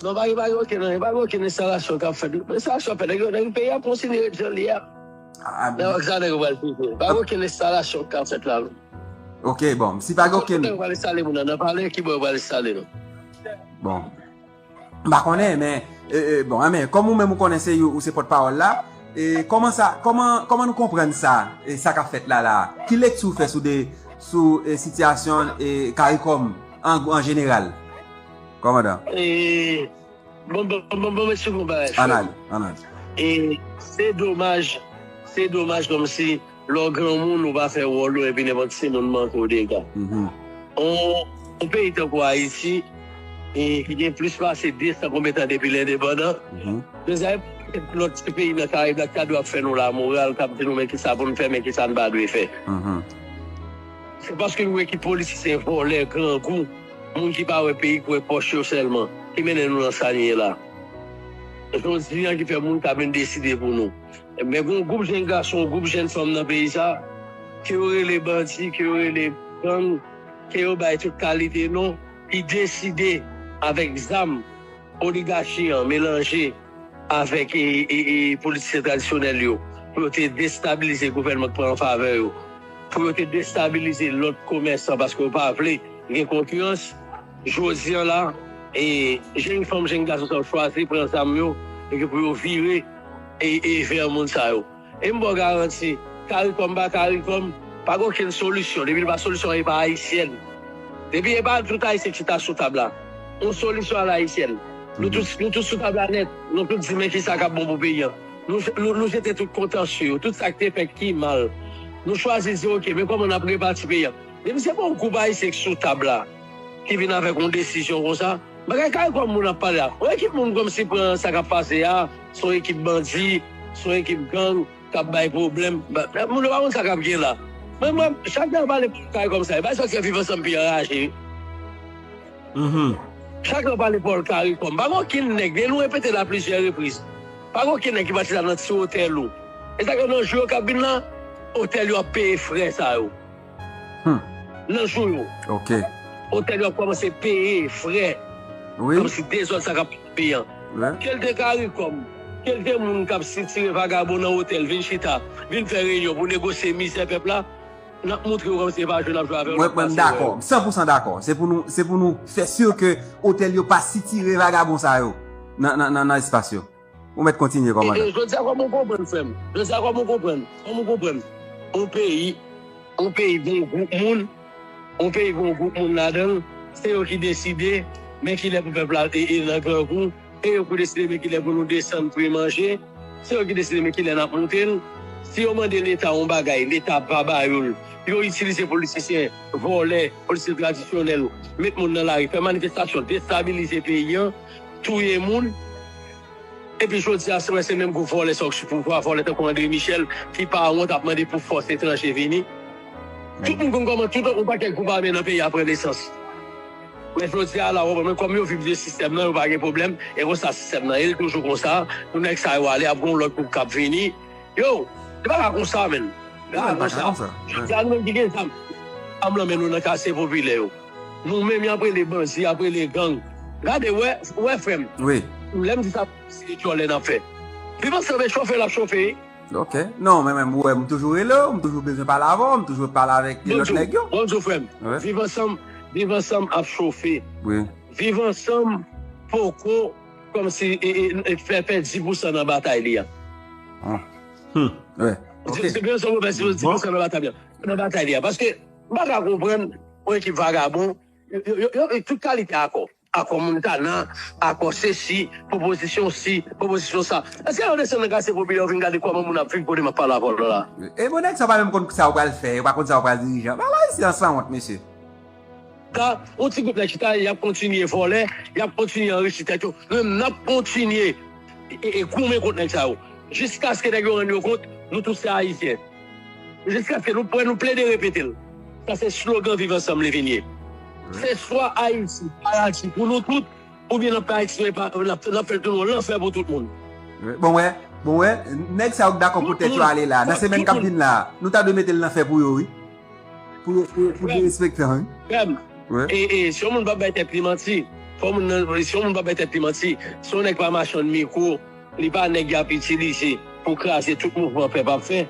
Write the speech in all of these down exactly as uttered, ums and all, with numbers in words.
Non, pa gen, pa gen okenn, pa gen okenn enstalasyon k ap fèt. Enstalasyon ap fèt, nèg yo, nèg peyi a kontinye jan li a. Nan wak sa nèg yo pral pete. Pa gen okenn enstalasyon k ap fèt la. Ok, bon, si pa gen okenn. Kote yo pral enstale moun nan, nan palè, ki bò yo pral enstale nou? Bon. M pa konnen, men, e, e, bon, men, kòm ou menm ou konnen se ou, ou se pòtpawòl la, e, kòman sa, kòman, kòman nou konprann sa, e, sa k ap fèt la, la? Ki lekti ou fè sou de, sou, e, sitiyasyon, e, CARICOM an, an jeneral? Kòmandan. E, bon, bon, bon, bon, bon, mesye, bon bagay. Ann ale, ann ale. E, se domaj, se domaj kòmsi lè w granmoun, ou pa fè wòl ou, epi nenpòt timoun manke w dega. On, on peyi tankou Ayiti, e, ki gen plis pase de san konbyen tan depi l endepandan, mezanmi, lòt ti peyi nan Karayib la, ki ta dwe ap fè nou lamoral, k ap di nou, men kisa pou n fè, men kisa n pa dwe fè. Se paske nou wè ki politisyen vòlè, grangou, moun ki pa wè peyi, k wè pòch yo sèlman, ki mennen nou nan sa n ye la. Jodi a, ki fè moun ka vin deside pou nou. Men gen yon gwoup jèn gason, yon gwoup jèn fanm nan peyi sa, ke yo rele bandi, ke yo rele gang, ke yo bay tout kalite non, ki deside avèk zam oligachi an melanje avèk, e, e, e, politisyen tradisyonèl yo, pou yo te destabilize gouvènman k pran favè yo, pou yo te destabilize lòt komèsan, paske yo pa vle gen konkirans. Jodi a la, e, jèn fanm, jèn gason sa yo chwazi pran zam yo, epi pou yo vire, e, e, vè moun sa yo. E m ba w garanti, CARICOM pa CARICOM, pa gen okenn solisyon. Depi l pa solisyon, e pa ayisyèn. Depi e pa tout ayisyen ki chita sou tab la. Yon solisyon a la ayisyèn. Nou tout, nou tout sou tab la nèt. Nou tout di men kisa k ap bon pou peyi a. Nou, nou, nou jete tout kontansye yo, tout sa k te fèt ki mal. Nou chwazi di, oke, men kòman n ap repati peyi a. Depi se pa yon gwoup ayisyen ki sou tab la, ki vin avèk yon desizyon konsa, bagay CARICOM moun ap pale a. Yon ekip moun kòmsi pran sa k ap pase a, se yon ekip bandi, se yon ekip gang k ap bay pwoblèm. Ba, moun yo pa konn sa k ap gen la. Mwen, mwen, chak lè yo pale CARICOM sa, e pa sòt fè Viv Ansanm pi anraje. Chak lè yo pale Pòl CARICOM, pa gen okenn nèg, e nou repete l a plizyè repriz, pa gen okenn nèg ki pati la nan ti otèl ou. E sa k nan jou yo k ap vin la, otèl yo ap peye frè sa yo. Nan jou yo. Ok. Otèl yo ap kòmanse peye frè. Wi. Kòmsi dezòd sa k ap peye an. Wi. Ke l te CARICOM, ke l te moun k ap sitire vagabon nan otèl, vin chita, vin fè reyinyon pou negosye mizè pèp la, n ap montre yo kòmsi se pa jwe n ap jwe avè yo. Mwen, mwen, m dakò, m san pou san dakò. Se pou nou, se pou nou fè si ke otèl yo pa sitire vagabon sa yo nan, nan, nan, nan espas yo. Ou mèt kontinye, kòmandan. E, e, jodi a, kòman w konprann, frè m? Jodi a, kòman w konprann? Kòman w konprann? Yon peyi, yon peyi gen yon gwoup moun, yon peyi gen yon gwoup moun ladan l, se yo ki deside, men kilè pou pèp la, e, e, nan grangou, e yo pou deside, men kilè pou nou desann pri manje, se yo ki deside, men kilè n ap monte l. Si yo mande Leta yon bagay, Leta pa ba yo l. Yo itilize politisyen, vòlè, politisyen tradisyonèl, met moun nan lari, fè manifestasyon, destabilize peyi an, touye moun. Epi jodi a, se, se menm gwoup vòlè sa yo k sou pouvwa, vòlè tankou André Michel, ki pa wont ap mande pou fòs etranje vini. Tout moun konn kòman tout yon pakèt gwoup ame nan peyi a pran nesans. Men jodi a la, w konprann, men kòm yo viv de sistèm nan, yo pa gen pwoblèm, e konsa sistèm nan ye, l toujou konsa, pou nèg sa yo ale, ap gen yon lòt gwoup k ap vini. Yo, li pa ka konsa, menn. Li pa ka konsa. Jodi a, nou menm ki gen zam, zam nan men nou nan katye popilè yo. Nou menm, y ap rele bandi, y ap rele gang. Gade, wè, wè, frè m. Wi. Lè m di sa, se djòlè n ap fè. Viv Ansanm e chofe l ap chofe. Ok. Non, men, men, wè, m toujou rele w, m toujou bezwen pale avè w, m toujou pale avèk lòt nèg yo. Bonjou, frè m. Wi. Viv Ansanm, Viv Ansanm ap chofe. Wi. Viv Ansanm poko kòmsi, e, e, e, fè, fè dis pousan nan batay li a. Ah. Hmm. Wi. Ok. Viv Ansanm poko fè dis pousan nan batay li a. Nan batay li a. Paske, m pa ka konprann yon ekip vagabon, yo, yo, yo, yo, tout kalite akò. Akò Montana, akò sesi, pwopozisyon si, pwopozisyon sa. Èske yo desann nan katye popilè, yo vin gade kòman moun ap viv kote m ap pale avè w la? E bon, nèg sa pa menm konn sa yo pral fè, yo pa konn sa yo pral dirije. Bagay la, isi an sanwont, mesye. Ka, yon ti gwoup nèg chita, y ap kontinye vòlè, y ap kontinye anrichi tèt yo. Nou menm, n ap kontinye e, e, e goumen kont nèg sa yo. Jiskaske nèg yo rann yo kont, nou tout se Ayisyen. Jiskaske nou, nou plede repete l. Sa se slogan Viv Ansanm li vin ye. Se swa Ayiti, paradi pou nou tout, oubyen n ap fè Ayiti, n ap, n ap fè l tounen yon lanfè pou tout moun. Bon, wè, bon, wè, nèg sa yo k dakò pou tèt yo ale la, nan semèn k ap vin la, nou ta dwe mete l nan fè pou yo, wi. Pou yo, pou, pou derespektan, wi. Frè m, e, e, si yon moun p ap bay tèt li manti, Fò moun nan, si yon moun pa bay tèt li manti, si yon nèg pa machann mikwo, li pa nèg y ap itilize pou kraze tout mouvman pèp ap fè.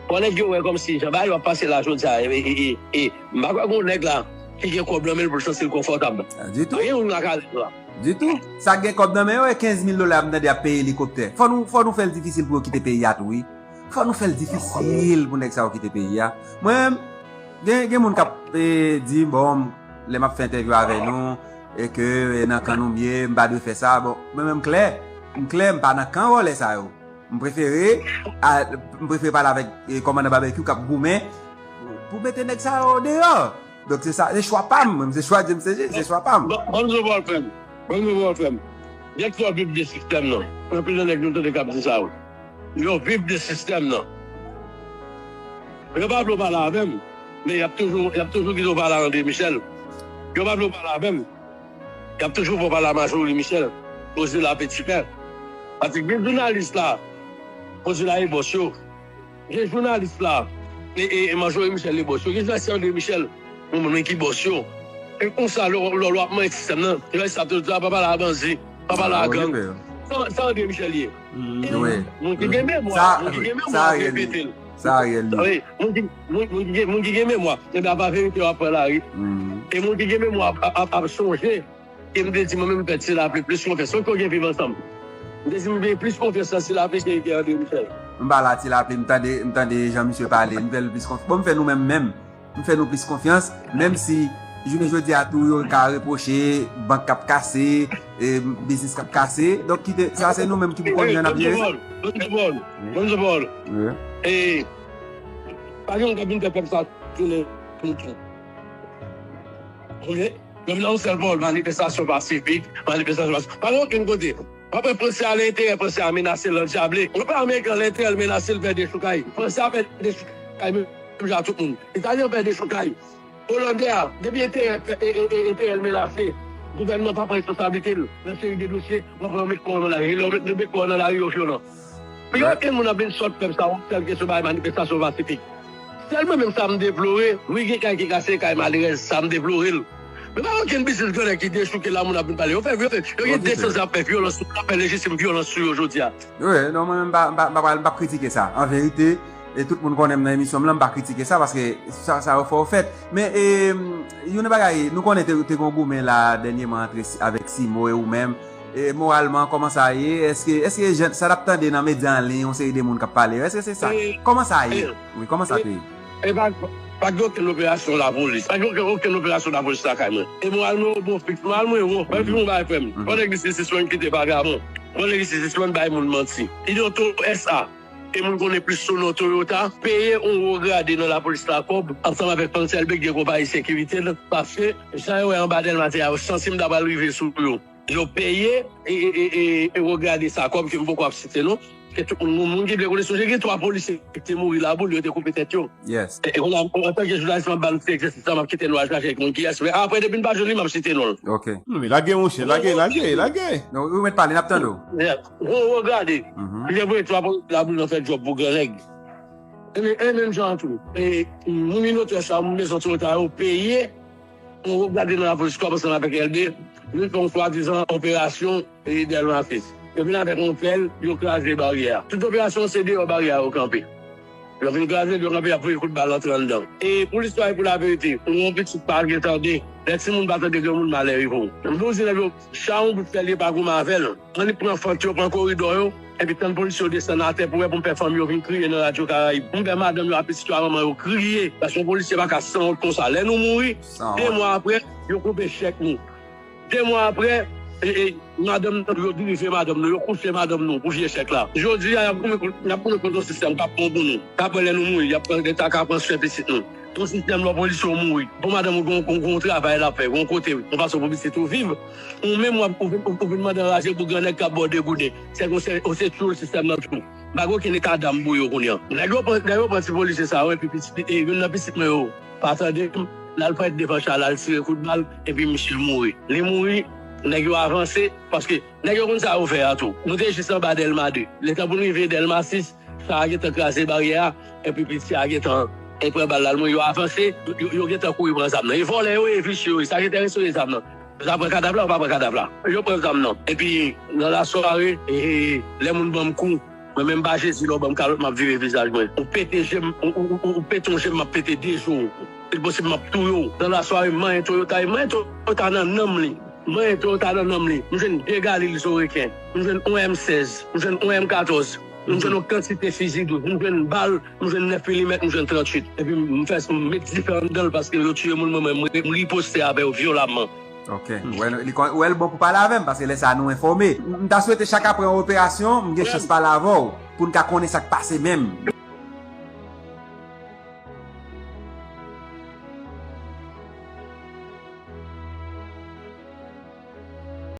Bon, nèg yo wè kòmsi jan bagay yo ap pase la jodi a, e, e, e, e, m pa kwè gen yon nèg la ki gen kòb nan men l pou l santi l konfòtab. Ditou. Pa gen youn nan kalèt la. Ditou. Sa gen kòb nan men yo, e kenz mil dola m tande ap peye elikoptè. Fò nou, fò nou fè l difisil pou yo kite peyi a tou, wi. Fò nou fè l difisil pou nèg sa yo kite peyi a. Mwen menm, gen, gen moun k ap, e, di, bon, lè m ap fè entèvyou avè nou, e ke, e, nan kan nou m ye, m pa dwe fè sa. Bon, mwen menm m klè, m klè, m pa nan kan vòlè sa yo. M prefere, a, m prefere pale avèk, e, kòmandan Babekyou k ap goumen pou mete nèg sa yo deyò. Donk se sa, se chwa pa m, mwen, se chwa James Cégé, se chwa pa m. Bon, bon, bon, bon, frè m. Bon, bon, bon, frè m. Nèg sa yo viv de sistèm nan. Anpil nan nèg nou tande k ap di sa yo. Yo viv de sistèm nan. Yo pa vle w pale avè m, men y ap toujou, y ap toujou kite w pale a André Michel. Yo pa vle w pale avè m, y ap toujou fè w pale a Marjorie Michel. Ozila Petipè. Paske gen jounalis la, Ozila e bòs yo. Gen jounalis la, e, e, e Marjorie Michel e bòs yo. Gen jounalis se André Michel, yon moun ki bòs yo. E konsa, lò, lò, lò ap manyen sistèm nan. Jounalis la ap toujou di, "Ah, pa pale a bandi, pa pale a gang." Sa, sa André Michel ye. Wi. Moun ki gen memwa, moun ki gen memwa ap repete l. Sa Ariel ye. Wi, moun ki, moun, moun ki gen, moun ki gen memwa, e byen, pa verite w ap pran lari. E moun ki gen memwa ap, ap, ap, ap sonje. E m te di, mwen menm, m fè Ti Lapli plis konfyans. Fòk yo gen viv ansanm. M te di, m gen plis konfyans nan Ti Lapli ke, ke André Michel. M pa la Ti Lapli, m tande, m tande jan misye pale, m fè l plis konfyans. Bon, m fè nou menm menm. M fè nou plis konfyans, menm si jounen jodi a tou yo ka repwoche bank k ap kase, e, biznis k ap kase. Donk, kite, sa se nou menm ki pou konn jan n ap jere. Bon, bon, bon, bon. E, pa gen yon k ap vin fè pèp sa tounen tonton. Ok? Yo vin nan yon sèl pawòl, manifestasyon pasifik, manifestasyon pasifik. Pa gen okenn kote. W ap wè Fransè a, lè enterè Fransè a menase l, l andyablé. W ap wè Ameriken an, lè enterè l menase l, pèdi dechoukay. Fransè a pèdi dechoukay menm jan ak tout moun. Italyen an pèdi dechoukay. Olandè a, depi enterè, e, e, e, enterè l menase, gouvènman pa pran responsablite l nan seri de dosye, w ap wè yo met kò yo nan lari. Lè yo met, yo met kò yo nan lari, yo vyolan. Yo, okenn moun ap vin sòt pèp sa, kèlkeswa bagay manifestasyon pasifik. Sèl mwen menm sa m deplore, wi, gen kay ki kase, kay malerèz, sa m deplore l. Men pa okenn biznis grannèg ki dechouke la, moun ap vin pale. Yo fè, yo fè, yo gen desans y ap fè vyolans, y ap fè lejistim vyolans sou yo jodi a. Wi, non, mwen menm, m pa, m pa, m pa pral, m p ap kritike sa. An verite, e tout moun konnen m nan emisyon m lan, m pa kritike sa, paske sa, sa yo fè yo fèt. Men, e, youn nan bagay, nou konnen te, te gen yon goumen la, dènyèman, antre Si-, avèk Simo e ou menm. E, moralman, kòman sa ye? Èske, èske jan, sa n ap tande nan medya an liy, yon seri de moun k ap pale yo, èske se sa? Kòman sa ye? Wi, kòman sa te ye? E pa, pa gen okenn operasyon lapolis. Pa gen okenn, okenn operasyon lapolis lakay mwen. E moral mwen yo bon fiks. Moral mwen yo bon. Mwen di yon bagay, frè m. Fò nèg isi sispann kite vagabon. Fò nèg isi sispann bay moun manti. Idoto S A, e moun konnen plis sou non Toyota, peye yon wo grade nan lapolis la kòb, ansanm avèk Pansèlbe ki gen konpayi sekirite l, paske jan yo wè anba Dèlma te a, yo santi m ta pral rive sou yo. Yo peye, e, e, e, e, e wo grade sa kòb ke m poko ap site non. Ke tout moun, moun ki vle konnen, sonje gen twa polisye ki te mouri la boule, yo te koupe tèt yo. Yes. E, e kounye a, antanke jounalis, m ap ba nou ti egzèsis la, m ap kite nou al chache moun kiyès. Men apre, depi n pa jwenn li, m ap site non l. Ok. Non, men lage, monchè, lage, lage, lage. Non, ou mèt pale, n ap tande w. Yeah. Wo, wo grade. Li te voye twa polisye la boule nan fè djòb pou gran nèg. E men, e menm jan an tou. E, moun inotè sa, moun mezon Toyota yo peye yon wo grade nan lapolis kòb ansanm avèk L D, vin fè yon swadizan operasyon, e, Dèlma sis. Yo vin avèk yon pèl, yo kraze baryè a. Tout operasyon se deyò baryè a yo kanpe. Yo vin kraze l, yo kanpe, y ap voye kout bal antre anndan. E pou listwa e pou laverite, yon pitit pa gen tande. Lè timoun pa tande granmoun, malè rive w. M di w, di nèg yo, chay yon bout fè l ye, pa goumen avè l. Annik pran fant yo, pran koridò yo, epi tann polisye yo desann atè pou wè, pou m fè fanmi yo vin kriye nan Radyo Karayib. Pou m fè madanm yo ak pitit yo ak manman yo kriye, paske yon polisye pa ka sanwont konsa. Lè nou mouri, de mwa apre, yo koupe chèk nou. De mwa apre, e, e, madanm nou, yo drive madanm nou, yo kouche madanm nou pou vye chèk la. Jodi a, y ap goumen kont, y ap goumen kont yon sistèm k ap bon pou nou. K ap wè lè nou mouri, y ap pran, Leta ka pran swen pitit nou. Yon sistèm lè w polisye w mouri. Pou madanm ou gen yon, gen yon travay l ap fè, gen yon kote, yon fason pou pitit ou viv. Ou menm w ap, ou vin, ou vin mande anraje pou gran nèg k ap ba w degouden. Se konsa, ou se tchoul sistèm nan tou. M pa gen okenn eta dam pou yo kounye a. Nèg yo pran, nèg yo pran ti polisye sa yo, epi pitit, e, youn nan pitit mwen yo pa tande m, l al parèt devan chay la, l tire kout bal, epi misye mouri. Li mouri, nèg yo avanse, paske nèg yo konn sa yo fè a tou. Nou te jis anba Dèlma de. Letan pou n rive Dèlma sis, chay a gentan kraze baryè a, epi pitit a gentan, e, pran bal la, l mouri. Yo avanse, yo, yo gentan kouri pran zam nan. E vòlè yo ye, visye yo ye. Sa ki enterese yo, e zam nan. Yo ta pran kadav la, yo pa pran kadav la. Yo pran zam nan. Epi, nan lasware, e, lè moun ban m kou, mwen menm pa Jezi, lè w ban m kalòt, m ap vire vizaj mwen. Ou pete je m, ou, ou, ou, ou pete yon je m, m ap pete de je w. Si l posib, m ap touye w. Nan lasware, m manyen Toyota, e manyen Toyota nan nanm li. Manyen Toyota nan nanm li. M jwenn de Galil Zoreken. M jwenn yon M sèz. M jwenn yon M katòz. M jwenn yon kantite fizi douz. M jwenn bal, m jwenn nèf milimèt, m jwenn tranntuit. Epi m fè, m met dife anndan l paske yo tiye moun, mwen, mwen, m riposte avè yo vyolamman. Ok. Ou wè, li kon- ou wè l bon pou pale avè m, paske lè sa a nou enfòme. M ta swete chak apre yon operasyon, m gen chans pale avè w, pou n ka konnen sa k pase menm.